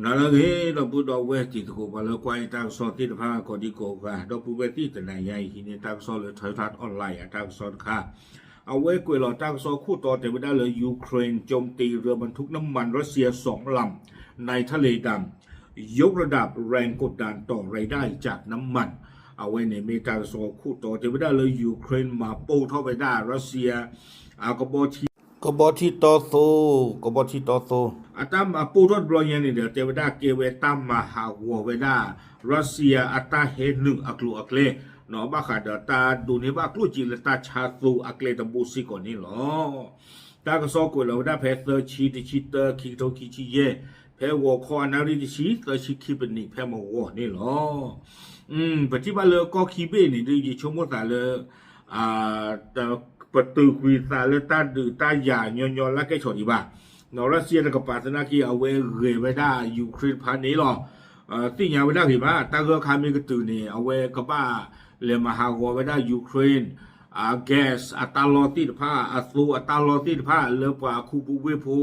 နၤလၢအဂ့ၤ ဒီပုၢ်ဒီဝဲၢ်တံၤသကိး ပှၤလၢကွၢ်ယတၢ်ကစီၣ်သ့ၣ်တဖၣ် ကိးဒံကိးဂၤ ဒီပုၢ်ဝဲၢ်သ့ၣ် တနၤညါအံၤ ဟံးန့ၢ်တၢ်ကစီၣ်လၢ Toyota Online အတၢ်ကစီၣ်တခါ, အဝဲကွဲးလီၤတၢ်ကစီၣ်ခိၣ်တီတဲဝဲဒၣ်လၢ ယူၤခရ့ၣ် โจมตีเรือบรรทุกน้ำมันรัสเซียสองลำในทะเลดำ ยกระดับแรงกดดันต่อรายได้จากน้ำมัน အဝဲန့ၣ်မ့ၢ်တၢ်ကစီၣ်ခိၣ်တီတဲဝဲဒၣ်လၢ ယူၤခရ့ၣ် မၤပိၢ်ထီၣ်ဝဲဒၣ် ရၢၡံယါ အကဘီထံ ကဘီထံတီသိ ကဘီထံတီသိ အတၢ်မၤပိၢ်ထီၣ်တဘျီညါန့ၣ်ဒီး တဲဝဲဒၣ်ကဲဝဲတၢ်မၤဟးဂီၤဝဲဒၣ် ရၢၡံယါအတၢ်ဟဲနုာ်အကျိၤအကျဲ ဘၣ်ဃးဒီးတၢ်ဒိးန့ၢ်ဘၣ်ကျိၣ်စ့လၢတၢ်ဆါသိအကျဲတဘိစ့ၢ်ကီးန့ၣ်လီၤ. တၢ်ကစီၣ်ကွဲးလီၤဝဲဒၣ်ဖဲသၢဆံ တဆံတၢ ခံကထိခံဆံယဲၢ် ဖဲဂီၤခီအနၣ်ရံၣ်တဆံ သၢဆံခံပနံး ဖဲမုၢ်ဂီၤန့ၣ်လီၤ. ပထံၣ်ဘၣ်လၢကီၢ်ခံဘ့ၣ်န့ၣ် ဒ်ယဆိကမိၣ်သးလၢ ပတုာ်ကွံာ်သးလၢတၢ်ဒုးတၢ်ယၤညီညီလၢကဲဆီၣ်ဒံးဘၣ်. ရၢၡံယါတကပၤသနာ်က့ အဝဲဂဲၤဝဲဒၣ် ယူၤခရ့ၣ်တဖၣ်န့ၣ်လီၤ. သ့ၣ်ညါဝဲဒၣ်ဂ့ၤမး တၢ်ဂၢၢ်ခါမ့ၢ်ကတုၤန့ၣ် အဝဲကဘၣ်လဲၤမၤဟးဂီၤဝဲဒၣ် ယူၤခရ့ၣ် အ gas အတၢ်လီၢ်သ့ၣ်တဖၣ် အသိအတၢ်လီၢ်သ့ၣ်တဖၣ် လၢပှၤခူပူၤဝ့ၢ်ဖိ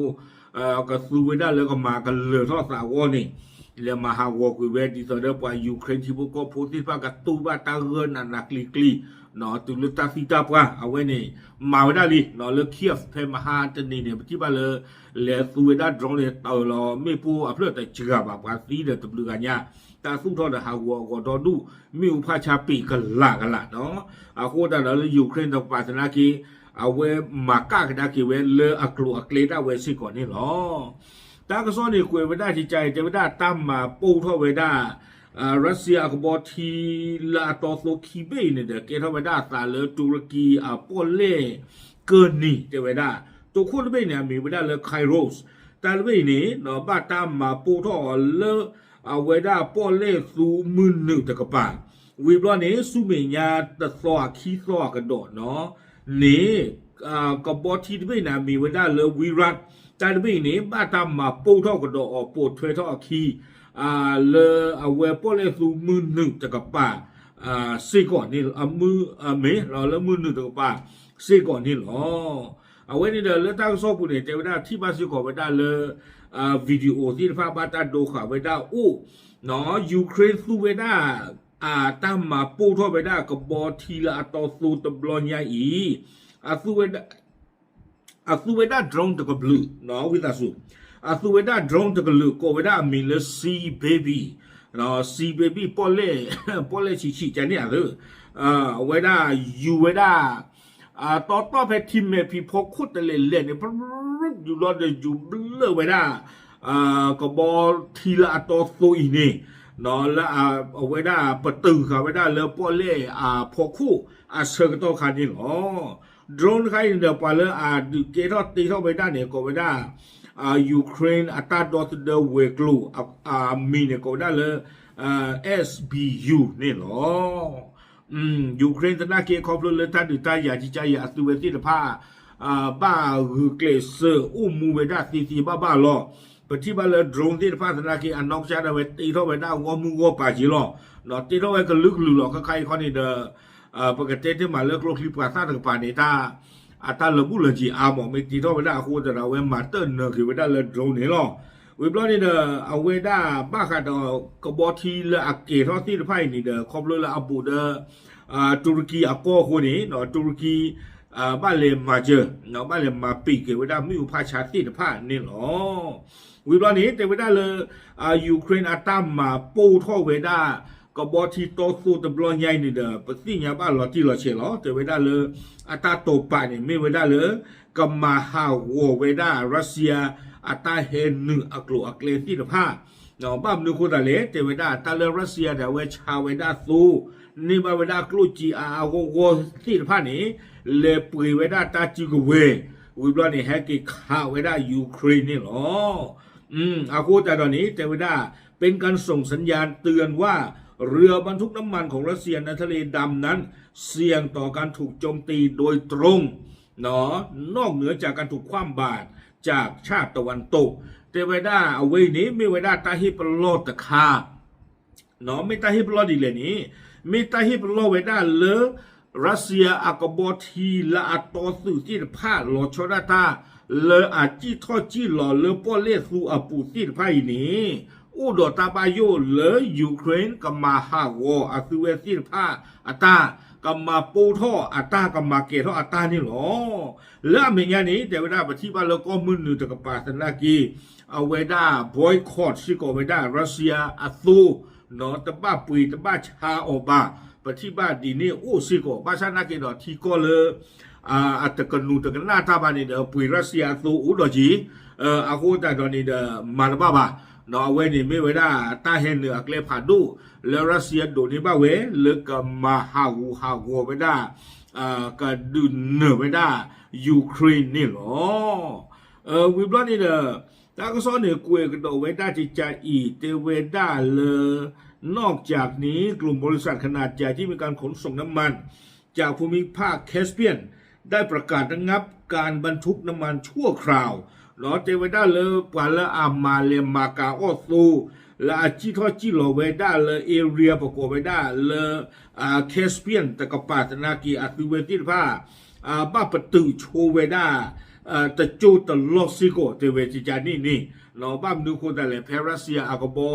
ကသူဝဲဒၣ်လၢကမၤကလၢၤထီၣ်သးအဂီၢ်န့ၣ် လဲၤမၤဟးဂီၤကွံာ်ဝဲ ဒ်သိးဒီးပှၤယူၤခရ့ၣ်ထံဖိကီၢ်ဖိသ့ၣ်တဖၣ် ကတူၢ်ဘၣ်တၢ်ဂၢၢ်နးနးကျံၤကျံၤ တုၤလၢတၢ်သံတၢ်ပှၢ် အဝဲန့ၣ် မၤဝဲဒၣ်လံ လၢ Kyiv ဖဲမဟါတနံၤန့ၣ် ပထံၣ်ဘၣ်လၢ လဲၤသူဝဲဒၣ် drone န့ၣ် တၢၤလီၤမ့ၣ်ပိၢ်အဖျၢၣ်တစှၤဘၣ် ပှၤသံဒီးတဘျုးဂၤညါ တၢ်သူၣ်ထီၣ်ဒီးဟးဂီၤအဂီၤဒီဒူၣ် မ့ၣ်အူဖးဆါပ့ၤကလာ်ကလာ်နီၤ. အဃိသတးဒီးလၢ ယူၤခရ့ၣ်တကပၤသနာ်က့ အဝဲမၤကၣ်ကဒါက့ၤဝဲလၢအကျိၤအကျဲဒၣ်ဝဲစ့ၢ်ကီးန့ၣ်လီၤ. တၢ်ကစီၣ်န့ၣ်ကွဲးဝဲဒၣ်ကကါအံၤ တဲဝဲဒၣ်တၢ်မၤပိၢ်ထီၣ်ဝဲဒၣ် ရၢၡံယါအကဘီထံလၢအတီသိခံဘ့ၣ်အံၤန့ၣ်ဒီး ကဲထီၣ်ဝဲဒၣ်အသးလၢတူရကံအပီၣ်လဲၣ်ကၢၢ်နံၤ တဲဝဲဒၣ် တိခိၣ်တဘ့ၣ်န့ၣ် အမံၤဝဲဒၣ်လၢ Kairos တၢ်တဘ့ၣ်အံၤန့ၣ် ဘၣ်တၢ်မၤပိၢ်ထီၣ်အီၤလၢ အဝဲဒၣ်ပီၣ်လဲၣ်သူမုၢ်နုာ်တကပၤ ဝံၤဘျီန့ၣ် ဆူမဲာ်ညါတသီအခံသီအကဒီးနီၤ န့ၣ် ကဘီထံတဘ့ၣ်န့ၣ် အမံၤဝဲဒၣ်လၢ Virat တၢ်တဘ့ၣ်အံၤန့ၣ် ဘၣ်တၢ်မၤပိၢ်ထီၣ်ကဒီးအီၤပိာ်ထွဲထီၣ်အခံ လၢအဝဲပီၣ်လဲၣ်သူမုၢ်နုာ်တကပၤ စ့ၢ်ကီးန့ၣ် မ့ၢ်လၢမုၢ်နုာ်တကပၤစ့ၢ်ကီးန့ၣ်လီၤ. အဝဲန့ၣ်ဒီးလၢတၢ်ကစီၣ်ပူၤန့ၣ် တဲဝဲဒၣ်ထံၣ်ဘၣ်စ့ၢ်ကီးဝဲဒၣ်လၢ video သ့ၣ်တဖၣ်ဘၣ်တၢ်ဒိဃာ်ဝဲဒၣ်အိၣ် ယူၤခရ့ၣ်သူဝဲဒၣ် တၢ်မၤပိၢ်ထီၣ်ဝဲဒၣ်ကဘီထံလၢအတီသိတဘျီညါအံၤ အ အသူဝဲဒၣ် drone တကဘျုး ဝံသးစူၤ အသူဝဲဒၣ် drone တကလုာ် ကိးဝဲဒၣ်အမံၤလၢ Sea Baby, Sea Baby ပီၣ်လဲၣ် ပီၣ်လဲၣ်ဆံးဆံးကန့ၣ်အသး အဝဲဒၣ်ယူၤဝဲဒၣ် တီတီဖဲထံမဲာ်ဖံးဖီခိၣ်တလဲၤလဲၤန့ၣ် ယူၤလီၤဒီးယူၤဘျၢၣ်ဝဲဒၣ် ကဘီထံလၢအတီသိအံၤန့ၣ် လၢအဝဲဒၣ်ပတုာ်ဃာ်ဝဲဒၣ်လၢပီၣ်လဲၣ်အဖီခိၣ်အဆၢကတီၢ်ခါန့ၣ်လီၤ. drone တခါအံၤန့ၣ်ဒီး ပှၤလၢအဒုးကဲထီၣ်တ့ထီၣ်ဝဲဒၣ်န့ၣ် ကိးဝဲဒၣ် Ukraine အတၢ်ဒီသဒၢဝဲၤကျိၤ အမံၤန့ၣ်ကိးဝဲဒၣ်လၢ SBU န့ၣ်လီၤ. Ukraine သနာ်က့ခီဖျိလၢတၢ်ဒုးတၢ်ယၤကကါယၤအသုဝဲသ့ၣ်တဖၣ် ဘၣ်ဂုာ်ကျဲးစၢးအိၣ်မူဝဲဒၣ်သ့သ့ဘၣ်ဘၣ်လီၤ. ပထံၣ်ဘၣ်လၢ drone သ့ၣ်တဖၣ်သနာ်က့ အနီၢ်ကစၢ်ဒၣ်ဝဲတ့ထီၣ်ဝဲဒၣ်ဂီၢ်မုၢ်ဂီၢ်ပၤက့ၤလီၤ. တ့ထီၣ်ဝဲကလုာ်ကလုာ်လီၤ ခဲခါအံၤခီန့ၣ်ဒီး ပကတဲတ့ၢ်မးလၢကျိချံပှၤသၣ်တကပၤန့ၣ် တၢ် အတၢ်လၢာ်ဘူၣ်လၢာ်စ့ၤအါမး မ့ၢ်တ့ထီၣ်ဝဲဒၣ်အဃိသတးဒီး အဝဲမၤတၢၢ်နၢၤက့ၤဝဲဒၣ်လၢ drone န့ၣ်လီၤ. ဝံၤဘျီန့ၣ်ဒီး အဝဲဒၣ်ဘၣ်ဃးဒီးကဘီထံလၢအကဲၤထီၣ်သ့ၣ်တဖၣ်အံၤန့ၣ်ဒီး ခီဖျိလၢအဘူးဒီး တူရကံအကီၢ်အဃိန့ၣ် တူရကံ ဘၣ်လဲၤမၤစၢၤ ဘၣ်လဲၤမၤပံာ်က့ၤဝဲဒၣ်မ့ၣ်အူဖးဆါသ့ၣ်တဖၣ်န့ၣ်လီၤ. ဝံၤဘျီန့ၣ် တဲဝဲဒၣ်လၢ Ukraine အတၢ်မၤပိၢ်ထီၣ်ဝဲဒၣ် ကဘီထံတီသိတဘျီညါအံၤန့ၣ်ဒီး ပသ့ၣ်ညါဘၣ်လီၤတံၢ်လီၤဆဲးလီၤ. တဲဝဲဒၣ်လၢ အတၢ်တိာ်ပာ်န့ၣ် မ့ၢ်ဝဲဒၣ်လၢ ကမၤဟးဂီၤဝဲဒၣ် ရၢၡံယါ အတၢ်ဟဲနုာ်အကျိၤအကျဲသ့ၣ်တဖၣ် ဘၣ်မနုၤအဃိသတးလဲၣ် တဲဝဲဒၣ်တၢ်လၢရၢၡံယါဒီးအဝဲဆါဝဲဒၣ်သိ န့ၢ်ဘၣ်ဝဲဒၣ်ကျိၣ်စ့အါအါဂီၢ်ဂီၢ်သ့ၣ်တဖၣ်န့ၣ် လဲၤပှ့ၤဝဲဒၣ်တၢ်စုကဝဲၤ ဝံၤဘျီန့ၣ် ဟဲက့ၤခးဝဲဒၣ် Ukraine န့ၣ်လီၤ. အဃိသတးဒီးန့ၣ် တဲဝဲဒၣ် เป็นการส่งสัญญาณเตือนว่าเรือบรรทุกน้ำมันของรัสเซียในทะเลดำนั้นเสี่ยงต่อการถูกโจมตีโดยตรง นอกเหนือจากการถูกคว่ำบาตรจากชาติตะวันตก တဲဝဲဒၣ်အဝဲအံၤန့ၣ် မ့ၢ်ဝဲဒၣ်တၢ်ဟ့ၣ်ပလီၢ်တခါ မ့ၢ်တၢ်ဟ့ၣ်ပလီၢ်ဒ်လဲၣ်န့ၣ် မ့ၢ်တၢ်ဟ့ၣ်ပလီၢ်ဝဲဒၣ်လၢ ရၢၡံယါအကဘီထံလၢအတီသုးသ့ၣ်တဖၣ် လီၤဆီဒၣ်တၢ် လၢအစံၣ်ထီၣ်စံၣ်လီၤလၢပီၣ်လဲၣ်သူအပူၤသ့ၣ်တဖၣ်အံၤန့ၣ် အိၣ်ဒီးတၢ်ဘၣ်ယိၣ်လၢ Ukraine ကမၤဟးဂီၤအသုဝဲသ့ၣ်တဖၣ်အတၢ်, ကမၤပိၢ်ထီၣ်အတၢ်, ကမၤကဲၤထီၣ်အတၢ်န့ၣ်လီၤ. လၢအမဲာ်ညါန့ၣ် တဲဝဲဒၣ်ပထံၣ်ဘၣ်လၢကီၢ်မုၢ်နုာ်တကပၤသနာ်က့ အဝဲဒၣ် boycott စ့ၢ်ကီးဝဲဒၣ် Russia အသိ တဘၣ်ပှ့ၤတဘၣ်ဆါအီၤဘၣ်. ပထံၣ်ဘၣ်ဒ်န့ၣ်အိၣ်စ့ၢ်ကီး ဘၣ်ဆၣ်နာ်က့ဒီးထံကီၢ်လၢ အတကနူးတကနၣ်တၢ်ဘၣ်န့ၣ်ဒီး ပှ့ၤ Russia အသိအိၣ်ဒီးက့ၤ, အဃိသတးဒီးန့ၣ်ဒီး မၤတဘၣ်ဘၣ်. အဝဲန့ၣ်မ့ၢ်ဝဲဒၣ်တၢ်ဟဲနုာ်အကျဲဖးဒိၣ်လၢ Russia ဒိးန့ၢ်ဘၣ်ဝဲ လၢကမၤဟးဂူာ်ဟးဂီၤဝဲဒၣ် ကဒုးနၢၤဝဲဒၣ် Ukraine န့ၣ်လီၤ. ဝံၤဘျီန့ၣ်ဒီး တၢ်ကစီၣ်န့ၣ် ကွဲးကဒီးဝဲဒၣ်ကကးအံၤ တဲဝဲဒၣ်လၢ นอกจากนี้ กลุ่มบริษัทขนาดใหญ่ที่มีการขนส่งน้ำมัน จากภูมิภาค Caspian ได้ประกาศระงับการบรรทุกน้ำมันชั่วคราว တဲဝဲဒၣ်လၢပှၤလၢအမၤလဲၤမၤကၤအီၣ်သိ လၢအစံၣ်ထီၣ်စံၣ်လီၤဝဲဒၣ်လၢ area ပကိးဝဲဒၣ်လၢ Caspian တကပၤသနာ်က့ အသုဝဲသ့ၣ်တဖၣ် ဘၣ်ပတုာ်ဆိဝဲဒၣ် တကၠိတလီၢ်စ့ၢ်ကီး တဲဝဲကကးန့ၣ်န့ၣ်, ဘၣ်မနုၤအဃိသတးလဲၣ် ဖဲ Russia အကဘီ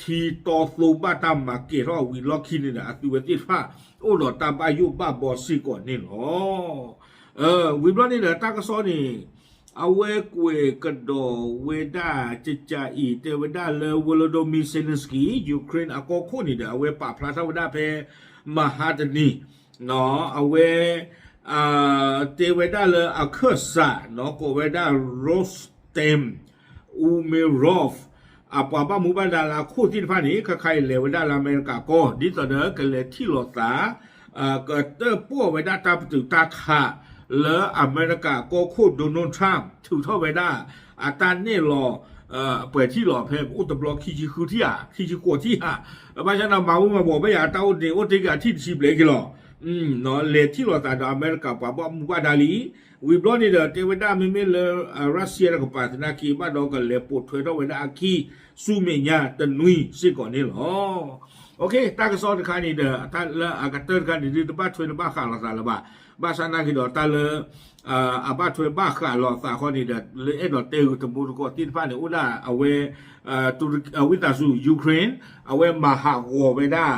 ထံတီသိဘၣ်တၢ်မၤကဲၤထီၣ်အဝံၤလီၢ်ခံန့ၣ်ဒီး အသုဝဲသ့ၣ်တဖၣ် အိၣ်ဒီးတၢ်ဘၣ်ယိၣ်ဘၣ်ဘီစ့ၢ်ကီးန့ၣ်လီၤ. ဝံၤဘျီန့ၣ်ဒီး တၢ်ကစီၣ်န့ၣ် အဝဲကွဲးကဒီးဝဲဒၣ်ကကးအံၤ တဲဝဲဒၣ်လၢ Volodymyr Zelenskyy Ukraine အကီၢ်ခိၣ်န့ၣ်ဒီး အဝဲပာ်ဖျါထီၣ်ဝဲဒၣ်ဖဲ မဟါတနံၤ အဝဲ တဲဝဲဒၣ်လၢအခၢၣ်စး ကိးဝဲဒၣ် Rustem Umerov အပှၤဘၣ်မူဘၣ်ဒါလၢအခိၣ်သ့ၣ်တဖၣ်န့ၣ် ခါခါအံၤလဲၤဝဲဒၣ်လၢအမဲရကၤကီၢ် ဒ်သိးဒီးကလဲၤထံၣ်လိာ်သး ကတၢၣ်ပီၣ်ဝဲဒၣ်တၢ်ပတုာ်တၢ်ခး လၢအမဲရကၤကီၢ်ခိၣ် Donald Trump ထုးထီၣ်ဝဲဒၣ် အတၢ်နဲၣ်လီၤ ပှဲၤထံၣ်လီၤဖဲအိၣ်တဘျီခံဆံဃုထံၣ်ဧါ ခံဆံဃိးထံၣ်ဧါ ဘၣ်ဆၣ်ဒီးမၤဝံၤမၤဘီၣ်ဘၣ်ယၤ အတၢ်အိၣ်န့ၣ်အိၣ်တ့ၢ်က့ၤအထံၣ်တဆံဘျဲၣ်က့ၤလီၤ. လဲၤထံၣ်လိာ်သးဒီးအမဲရကၤပှၤဘၣ်မူဘၣ်ဒါလံ. ဝံၤဘျီန့ၣ်ဒီး တဲဝဲဒၣ်မ့မ့ၢ်လၢ Russia တကပၤသနာ်က့ ဘၣ်ဒီးကလဲၤပိာ်ထွဲထီၣ်ဝဲဒၣ်အခံ ဆူမဲာ်ညါတနွံစ့ၢ်ကီးန့ၣ်လီၤ. တၢ်ကစီၣ်တခါန့ၣ်ဒီး တၢ်လၢအကတၢၢ်တခါန့ၣ်ဒုး တဘၣ်ထွဲတဘၣ်ဃးလိာ်သးလၢၤဘၣ်. ဘၣ်ဆၣ်နာ်က့ဒီးတၢ်လၢ အဘၣ်ထွဲဘၣ်ဃးလိာ်သးဃီန့ၣ်ဒီး လၢအဲၣ်ဒိးတဲဂုာ်တမူတကိးသ့ၣ်တဖၣ်န့ၣ် အိၣ်ဒၣ်အဝဲ ဝံသးစူၤ Ukraine အဝဲမၤဟးဂီၤဝဲဒၣ်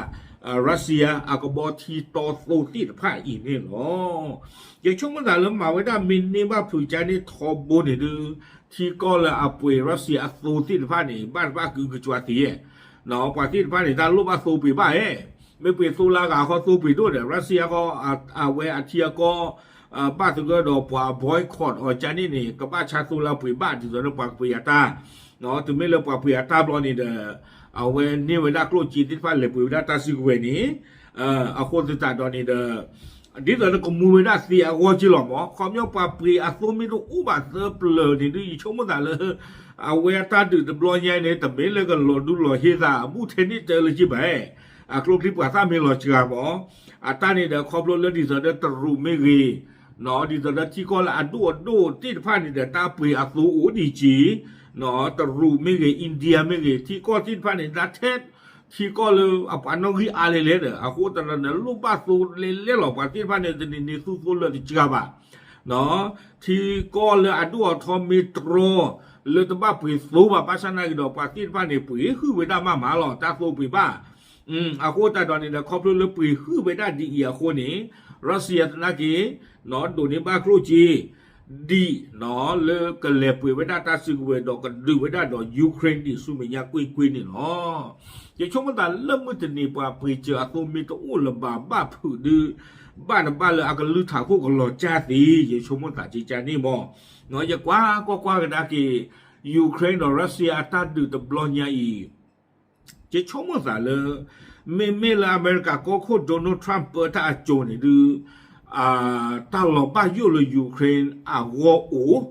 Russia အကဘီထံတီသိသ့ၣ်တဖၣ်အံၤန့ၣ်လီၤ. ယဆိကမိၣ်သးလၢမၤဝဲဒၣ်မ့ၢ်န့ၢ်ဘၣ်ဖုးကါန့ၢ်ထီဘိန့ၣ်ဒုး ထံကီၢ်လၢအပှ့ၤ Russia အသိသ့ၣ်တဖၣ်န့ၣ် ဘၣ်တဘၣ်ကံကကွၤသ့ ပှၤသ့ၣ်တဖၣ်န့ၣ် တၢ်လိၣ်ဘၣ်သိပှ့ၤဘၣ်ဧဲ, မ့ၢ်ပှ့ၤသိလၢအဂၤဃီသိပှ့ၤဒိၣ်ဒီး Russia ဃီ အဝဲအထံအကီၢ် ဘၣ်သဂၢၢ်ဒီးပှၤ boycott အီၤကန့ၣ်န့ၣ် ကဘၣ်ဆါသိလၢအပှ့ၤဘၣ် ဒ်သိးလၢပှၤကပှ့ၤအတၢ်, တုၤမ့ၢ်လၢပှၤပှ့ၤအတၢ်ဘျီန့ၣ်ဒီး အဝဲန့ၢ်ဝဲဒၣ်ကျိၣ်စ့သ့ၣ်တဖၣ်လဲၤပှ့ၤဝဲဒၣ်တၢ်စုကဝဲၤန့ၣ် အဃိသတးဒီးန့ၣ်ဒီး ဒ်သိးလၢကမူဝဲဒၣ်သ့အဂီၢ်က့လီၤမး ခီပညီပှၤပှ့ၤအသိမ့ၢ်တအိၣ်ဘၣ်သၢပျၢၤန့ၣ်ဒုး ယဆိကမိၣ်သးလၢ အဝဲအတၢ်ဒုးတဘျီညါန့ၣ် တမ့ၢ်လၢကလီၤဒူလီၤဟ့သး အဘူၣ်ထဲန့ၣ်တၢ်လၢက့ဘၣ်, အကျိချံပှၤသၣ်မ့ၢ်လီၤစှၤမး အတၢ်န့ၣ်ဒီးခီဖျိလၢဒ်သိးဒီးတရူးမ့ၢ်ဂ့ၤ ဒ်သိးဒီးထံကီၢ်လၢအဒိၣ်အဒိၣ်သ့ၣ်တဖၣ်န့ၣ်ဒီး တၢ်ပှ့ၤအသိအိၣ်ဒံးက့ တရူးမ့ၢ်ဂ့ၤ India မ့ၢ်ဂ့ၤ ထံကီၢ်သ့ၣ်တဖၣ်န့ၣ် တၢ်ထဲ ထံကီၢ်လၢအပှၤနီၣ်ဂံၢ်အါလဲၣ်လဲၣ်ဒီး အဃိသတးဒီးန့ၣ် လိၣ်ဘၣ်သိလဲၣ်လဲၣ်လီၤ ပှၤသ့ၣ်တဖၣ်န့ၣ် တနံၤန့ၣ်သူသိလၢာ်တစှၤဘၣ် ထံကီၢ်လၢအဒိၣ်အထီမ့ၢ်တြီ လၢတဘၣ်ပှ့ၤသိဘၣ် ဘၣ်ဆၣ်နာ်က့ဒီး ပှၤသ့ၣ်တဖၣ်န့ၣ် ပှ့ၤဟုၣ်ဝဲဒၣ်မးမးလီၤ တၢ်သိပှ့ၤဘၣ်. အဃိသတးဒီးန့ၣ်ဒီး ခီဖျိလၢပှ့ၤဟုၣ်ဝဲဒၣ်ဒ်အံၤအဃိန့ၣ် Russia သနာ်က့ ဒိးန့ၢ်ဘၣ်ကျိၣ်စ့ ဒံး လၢကလဲၤပှ့ၤဝဲဒၣ်တၢ်စုကဝဲၤဒီးကဒုးဝဲဒၣ်ဒီး Ukraine ဒံးဆူမဲာ်ညါကွ့ၢ်ကွ့ၢ်န့ၣ်လီၤ. ယဆိကမိၣ်သးလၢမုၢ်တနံၤပှၤပှ့ၤစၢၤအသိမ့ၢ်တအိၣ်လၢၤဘၣ် ဘၣ်ဖုးဒုး ဘၣ်တဘၣ်လၢအကလုၢ်ထးခိၣ်ကလီၤကၢ်သ့ ယဆိကမိၣ်သးကကန့ၣ်မး. ယကွၢ်ကွၢ်ကွၢ်ကဒါက့ၤ Ukraine ဒီး Russia အတၢ်ဒုးတဘျီညါအံၤ ယဆိကမိၣ်သးလၢ မ့မ့ၢ်လၢအမဲရကၤကီၢ်ခိၣ် Donald Trump ပၢတၢ်အစိၤန့ၣ်ဒုး တၢ်လီၤဘၣ်ယိၣ်လၢ Ukraine အဂီၢ်အိၣ်,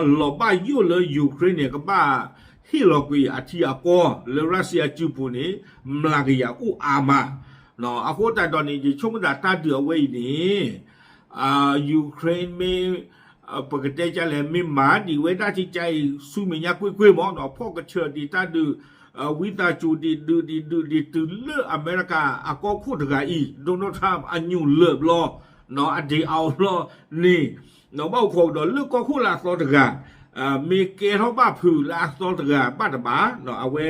လီၤဘၣ်ယိၣ်လၢ Ukraine န့ၣ် ကဘၣ်ဟ့ၣ်လီၤကွံာ်အထံအကီၢ်လၢ Russia စုပူၤန့ၣ် မျးကယၤအိၣ်အါမး. အဃိသတးဒီးန့ၣ် ယဆိကမိၣ်သးတၢ်ဒုးအဝဲအံၤန့ၣ် Ukraine မ့ၢ် ပကတဲကလဲၣ် မ့ၢ်မၤဒံးဝဲဒၣ်ကကါအံၤ ဆူမဲာ်ညါကွ့ၢ်ကွ့ၢ်မး ဖီၣ်ကဆၢၣ်ဒံးတၢ်ဒုး ဝံသးစူၤဒံးဒုးဒံးဒုးဒံးတုၤလၢအမဲရကၤအကီၢ်ခိၣ်တဂၤအံၤ Donald Trump အညူၣ်လၢာ်ဘျီ အဒ့အါအီၤဘျီန့ၣ် ဘၣ်အိၣ်ခိးကဒီးလၢကီၢ်ခိၣ်လၢအသီတဂၤ မ့ၢ်ကဲထီၣ်ဘၣ်ဖုးလၢအသီတဂၤဘၣ်တဘၣ်, အဝဲ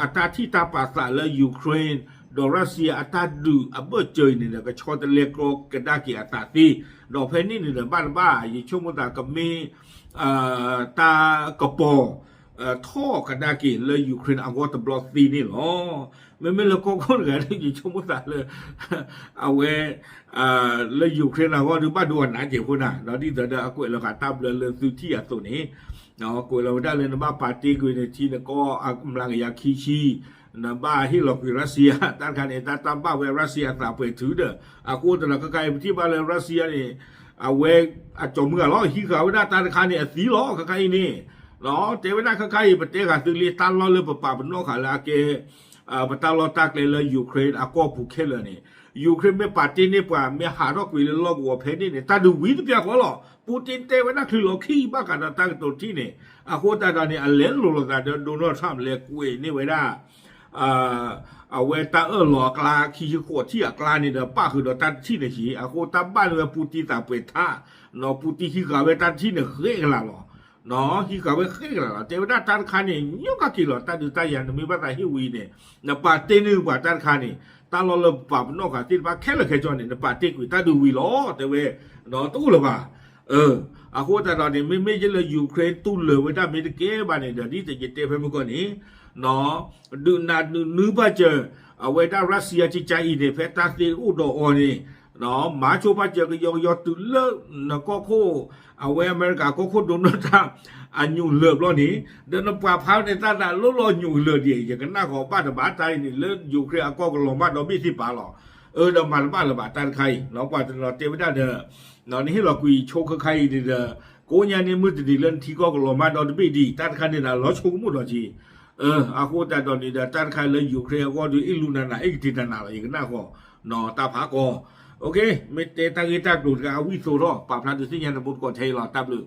အတၢ်ထံၣ်တၢ်ပာ်သးလၢ Ukraine ဒီး Russia အတၢ်ဒုးအဘၢၣ်စၢၤအံၤန့ၣ်ဒီး ကဆီတလဲကြီကဒါက့ၤအသးသ့, ဒီးဖဲန့ၣ်န့ၣ်ဒီး ဘၣ်တဘၣ် ယဆိကမိၣ်သးကမ့ၢ် တၢ်ကပီၤ ထီၣ်ကဒါက့ၤလၢ Ukraine အဂီၢ်တဘျီသ့န့ၣ်လီၤ. မ့မ့ၢ်လၢကီၢ်ခိၣ်တဂၤဒီး ယဆိကမိၣ်သးလၢ အဝဲ လၢ Ukraine အဂီၢ်ဒီး ဘၣ်ဒိအနးကဲးဖိနၤ, ဒီးဒ်သိးဒီးအကွဲးလီၤဃာ်တၢ်ဘျၢလၢသုထံၣ်အသိးန့ၣ်, ကွဲးလီၤဝဲဒၣ်လၢနဘၣ်ပာ်တ့ကွံာ်န့ၣ် ထံနကီၢ်အမျးကယၤခံဆံ, နဘၣ်ဟ့ၣ်လီၤကွံာ် Russia တၢ်တခါန့ၣ် တၢ်တၢ်ဘၣ်ဝဲ Russia အသးပှဲၤတုၤဒီး အဃိသတးဒီး ခဲခါအံၤ ပထံၣ်ဘၣ်လၢ Russia န့ၣ် အဝဲအကၠီၤမုၢ်ဂၤလီၤ ဟံးဃာ်ဝဲဒၣ်တၢ်တခါန့ၣ်အသံလီၤ ခဲခါအံၤန့ၣ်, တဲဝဲဒၣ်ခဲခါအံၤ ပတဲဃာ်သုလံ တၢ်လီၢ်လၢပပာ်ပနီၣ်ဃာ်လၢအကဲ ပတၢ်လီၢ်တၢ်ကျဲလၢ Ukraine အကီၢ်ပူၤခဲလၢာ်န့ၣ်, Ukraine မ့ၢ်ပာ်တ့ၢ်န့ၢ်ပှၤ မ့ၢ်ဟးထီၣ်ကွံာ်လၢလီၢ်ကဝီၤဖဲန့ၣ်န့ၣ် တၢ်ဒုးဝံၤတပျၢ်ဃီလီၤ. Putin တဲဝဲဒၣ်ချုးလီၤခံဘၣ်ဃးဒီးတၢ်ကတိၤထံၣ်န့ၣ်, အဃိသတးဒီးန့ၣ် အလဲၤလိာ်လိာ်သးဒီး Donald Trump လဲၤကွဲးန့ၢ်ဝဲဒၣ် အဝဲတၢ်အၢၣ်လီၤအကျါ ခံဆံဃိးထံၣ်အကျါန့ၣ်ဒီး ပၣ်ဃုာ်ဒီးတၢ်တထံၣ်န့ၣ်က့ၤ, အဃိတၢ်ဘၣ်န့ၢ်ဝဲ Putin သးပှဲၤထး, Putin ဟံးဃာ်ဝဲတၢ်တထံၣ်န့ၣ် ဃဲကလးလီၤ. ဟံးဃာ်ဝဲဃဲကလးလီၤ. တဲဝဲဒၣ်တၢ်တခါန့ၣ် ညီကက့ၤလီၤ တၢ်ဒုးတၢ်ယၤ နမ့ၢ်ဘၣ်သးဟ့ၣ်ဝံၤန့ၣ် နပာ်တ့ၢ်န့ၢ်ပှၤတၢ်တခါန့ၣ် တၢ်လီၢ်လၢပပာ်ပနီၣ်ဃာ်သ့ၣ်တဖၣ်ခဲလၢာ်ခဲဆ့န့ၣ် နပာ်တ့ၢ်ကွံာ်တၢ်ဒုးဝံၤလီၤ တဲဝဲ, တအိၣ်လၢၤဘၣ်. အဃိသတးဒီးန့ၣ် မ့မ့ၢ်ယဲလၢ Ukraine တူၢ်လၢာ်ဝဲဒၣ်မ့ၢ်တကဲဘၣ်န့ၣ်ဒီး ဒ်သိးယတဲဖဲမုၢ်ကီၢ်န့ၣ် ဒုးနးဒုးနုာ်ဘၣ်စၢၤ အဝဲဒၣ် Russia ကကါအံၤန့ၣ် ဖဲတၢ်သ့အိၣ်ဒီးအီၤန့ၣ် မၤဆိဘၣ်စၢၤကယီကယီတုၤလၢ နကီၢ်ခိၣ် အဝဲအမဲရကၤကီၢ်ခိၣ် Donald Trump အညိၣ်လၢာ်ဘျီန့ၣ် ဒီးနပှၤဖးန့ၣ် တၢ်သးလိၣ်လီၤညိၣ်ကလၢာ်ဒံး ယကနၣ်ဃီၤဘၣ်တဘၣ်တၢ်အံၤန့ၣ် လၢ Ukraine အကီၢ်ကလီၤမၢ်ဒီဘ့ၣ်သ့ၣ်ပာ်လီၤ. အၢ ဒီးမၤတဘၣ်လၢၤဘၣ်တၢ်တခါအံၤ ပှၤတနီၤတဲဝဲဒၣ်ဒီး နဟ့ၣ်လီၤကွံာ်ဆိခဲခါအံၤန့ၣ်ဒီး ကိးညါန့ၣ်မုၢ်တနံၤလၢနထံကီၢ်ကလီၤမၢ်ဒီတဘ့ၣ်ဒံး တၢ်တခါန့ၣ်ဒီးလီၤဆိကမိၣ်ဒီးက့ၤ အဃိသတးဒီးန့ၣ်ဒီး တၢ်တခါလၢ Ukraine အဂီၢ်ဒီး အ့ၣ်လူနၤနၤ အ့ၣ်ကတ့ၤနၤနၤလီၤ ယကနၣ်ဃီၤ တၢ်ဖးကီ မ့ၢ်တဲတၢ်ဂ့ၢ်တၢ်ကျိၤတခါအဝံၣ်သိးထီၣ် ပာ်ဖျါဒုးသ့ၣ်ညါနဘိတကီၢ်ထဲအံၤလီၤ တၢ်ဘျုး